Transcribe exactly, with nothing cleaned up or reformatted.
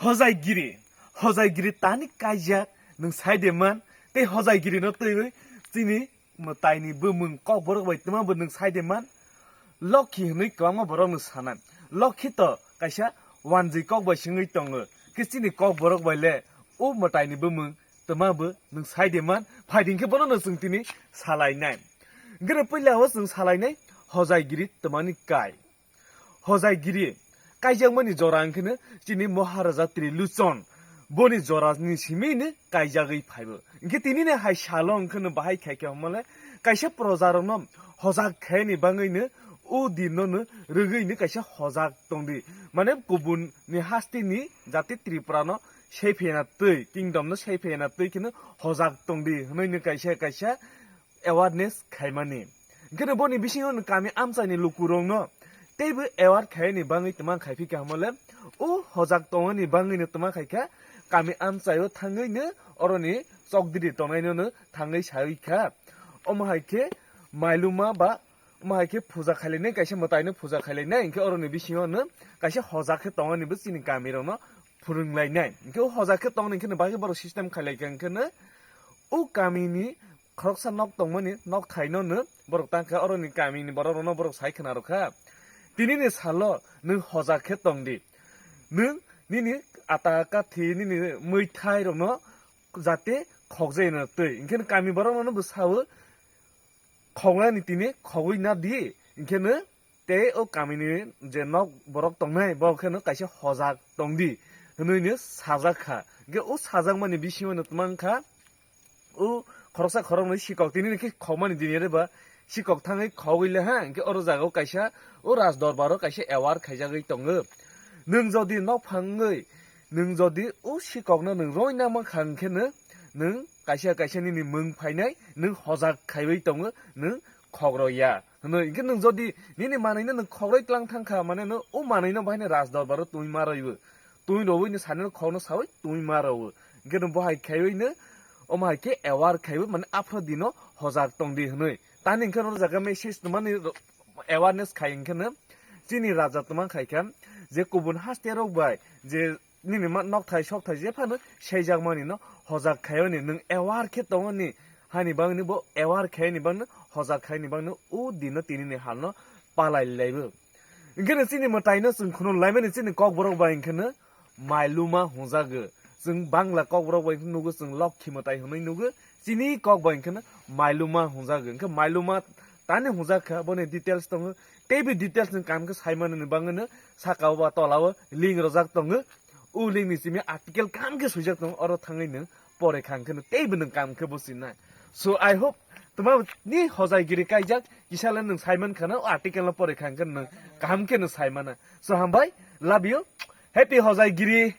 Hojaigiri, hojaigiri tani kaijak nwng sai de man, tei hojaigiri no twiwi chini mwtai ni bumung kokborok bai twma bo nwng sai de man. Lokhi hwnwi kwbangma borok no sanai. Lokhi to kaisa wanjwi kok bai swngwi tongo. Khe chini kokborok bai le o mwtai ni bumung twma bo nwng sai de man. Phai di hwnkhe bono no chwng tini salainai. Hwnkhe no puila o chwng salainai hojaigiri twmani kai. Hojaigiri kaijakmani jora hwnkhe no chini Maharaja Triluchon boni jora ni simi no kaijagwi phaibo. Hwnkhe tini ni hai salo hwnkhe no bahai khai khe hwnmale kaisa proja rok no hojak khaini bangwi no o din no no rwgwi no kaisa hojak tongdi. Mane kubun ni hasti ni jati Tripura no sei phena twi, kingdom no sei phena twi khe no hojak tongdi hwnwi no kaisa kaisa awareness khaimani. Hwnkhe no boni bisingo no kami amchaini lukurokno teibo aware khaini bangwi twma khai phi kaham le, o hojak tongmani bangwi no twma khai kha, kami amchaio thangwi no oroni chokdiri tongnaino no thangwi sawi kha. Omo hai khe mailuma ba omo hai khe puja khailainai, kaisa mwtaino puja khailainai, hwnkhe oroni bisingo no kaisa hojak khe tongmani bo chini kamirokno phwrwnglainai. Hwnkhe o hojak khe tongni hwnkhe no bagwi borok system khailaikha hwnkhe no o kamini khoroksa nok tongmani nok thaino no borok tangkha, oroni kamini borok rokno borok sai khna rwkha. Tinini salo nwng hojak khe tongdi, nwng nini ata kathi nini mwithai rokno jate khokjai no twi, hwnkhe kami borok rokno bo sao khoknani tini khogwi na di, hwnkhe no tei o kamini je nok borok tongnai, bo khe no kaisa hojak tongdi hwnwi no sajak kha. Hwnkhe o sajakmani bisingo no twma wngkha, o khoroksa khoroknwi sikok tini khe khokmani dini re ba sikok thangwi khogwi le ha, hwnkhe oro jagao kaisa o raj dorbaro kaisa aware khaijagwi tongo. Nwng jodi nok phangwi, nwng jodi o sikokno nwng roina mankha, hwnkhe no nwng kaisa kaisa nini mwng phainai, nwng hojak khaiwi tongo, nwng khokroya. Hwnwi hwnkhe nwng jodi nini manwino nwng khokroi tlang thangkha, mane no o manwino bahai no raj dorbaro twi ma rwibo, twi rwui no sanino khokno saui twi ma rwo. Hwnkhe nwng bo hai khaiwi no omo hai khe aware khaiwi mane aphro dino hojak tongdi hwnwi. Tani hwnkhe no jaga message twmani awareness khai hwnkhe no chini raja twma khai kha je kubun haste rok bai je nini ma nokthai sokthai jephano seijakmani no hojak khaiyoni, nwng aware khe tongoni hani bangni bo aware khaiyoni bangno hojak khaiyoni bangno o dino tinini halno palai laibo. Hwnkhe no chini mwtaino chwng khunu laimani chini kokborok bai hwnkhe no mailuma hwnjago. Chwng Bangla kokborok bai nugo, chwng Lokhi mwtai hwnwi nugo. Chini kok bai hwnkhe no mailuma hwnjago. Hwnkhe mailuma tani hwnjak kha, boni details tongo. Teibo details ni kam khe saimani ni bagwi no saka o ba tola o link rwjak tongo. O link ni simi article kaham khe swijak tongo, oro thangwi nwng pore kha hwnkhe no teibo nwng kam khe businai. So I hope twma ni hojai giri kaijak kisa le nwng saiman khana o article no pore kha hwnkhe nwng kaham khe no saimana. So hambai, love you, happy hojai giri.